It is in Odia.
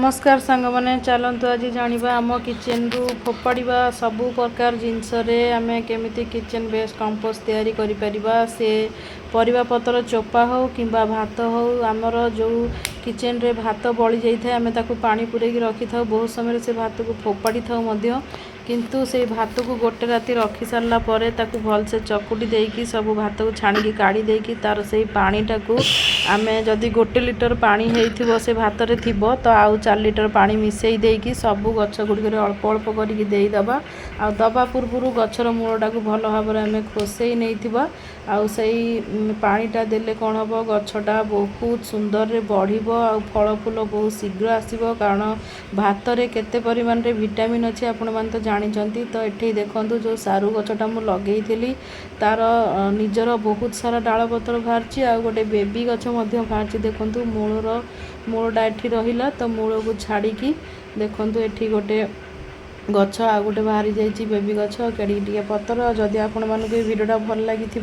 ନମସ୍କାର ସାଙ୍ଗମାନେ, ଚାଲନ୍ତୁ ଆଜି ଜାଣିବା ଆମ କିଚେନରୁ ଫୋପାଡ଼ିବା ସବୁ ପ୍ରକାର ଜିନିଷରେ ଆମେ କେମିତି କିଚେନ୍ ବେଷ୍ଟ କମ୍ପୋଷ୍ଟ ତିଆରି କରିପାରିବା। ସେ ପରିବା ପତ୍ର ଚୋପା ହେଉ କିମ୍ବା ଭାତ ହେଉ, ଆମର ଯେଉଁ କିଚେନରେ ଭାତ ବଳି ଯାଇଥାଏ, ଆମେ ତାକୁ ପାଣି ପୂରେଇକି ରଖିଥାଉ। ବହୁତ ସମୟରେ ସେ ଭାତକୁ ଫୋପାଡ଼ି ଥାଉ ମଧ୍ୟ। କିନ୍ତୁ ସେଇ ଭାତକୁ ଗୋଟେ ରାତି ରଖି ସାରିଲା ପରେ ତାକୁ ଭଲସେ ଚକୁଟି ଦେଇକି, ସବୁ ଭାତକୁ ଛାଣିକି କାଢ଼ି ଦେଇକି, ତା'ର ସେଇ ପାଣିଟାକୁ ଆମେ ଯଦି 1 ଲିଟର ପାଣି ହେଇଥିବ, ସେ ଭାତରେ ଥିବ, ତ ଆଉ 4 ଲିଟର ପାଣି ମିଶାଇ ଦେଇକି ସବୁ ଗଛ ଗୁଡ଼ିକରେ ଅଳ୍ପ ଅଳ୍ପ କରିକି ଦେଇଦେବା। ଆଉ ଦେବା ପୂର୍ବରୁ ଗଛର ମୂଳଟାକୁ ଭଲ ଭାବରେ ଆମେ ଖୋସେଇ ନେଇଥିବା। ଆଉ ସେଇ ପାଣିଟା ଦେଲେ କ'ଣ ହେବ? ଗଛଟା ବହୁତ ସୁନ୍ଦରରେ ବଢ଼ିବ ଆଉ ଫଳ ଫୁଲ ବହୁତ ଶୀଘ୍ର ଆସିବ। କାରଣ ଭାତରେ କେତେ ପରିମାଣରେ ଭିଟାମିନ୍ ଅଛି, ଆପଣମାନେ ତ ଜାଣିଛନ୍ତି। ତ ଏଠି ଦେଖନ୍ତୁ, ଯେଉଁ ସାରୁ ଗଛଟା ମୁଁ ଲଗେଇଥିଲି, ତା'ର ନିଜର ବହୁତ ସାରା ଡାଳ ପତ୍ର ବାହାରିଛି ଆଉ ଗୋଟେ ବେବି ଗଛ ମଧ୍ୟ ବାହାରିଛି। ଦେଖନ୍ତୁ, ମୂଳଟା ଏଠି ରହିଲା, ତ ମୂଳକୁ ଛାଡ଼ିକି ଦେଖନ୍ତୁ, ଏଠି ଗୋଟେ ଗଛ ଆଉ ଗୋଟେ ବାହାରି ଯାଇଛି, ବେବି ଗଛ, କେଡ଼ିକି ଟିକେ ପତ୍ର। ଯଦି ଆପଣମାନଙ୍କୁ ଏ ଭିଡ଼ିଓଟା ଭଲ ଲାଗିଥିବ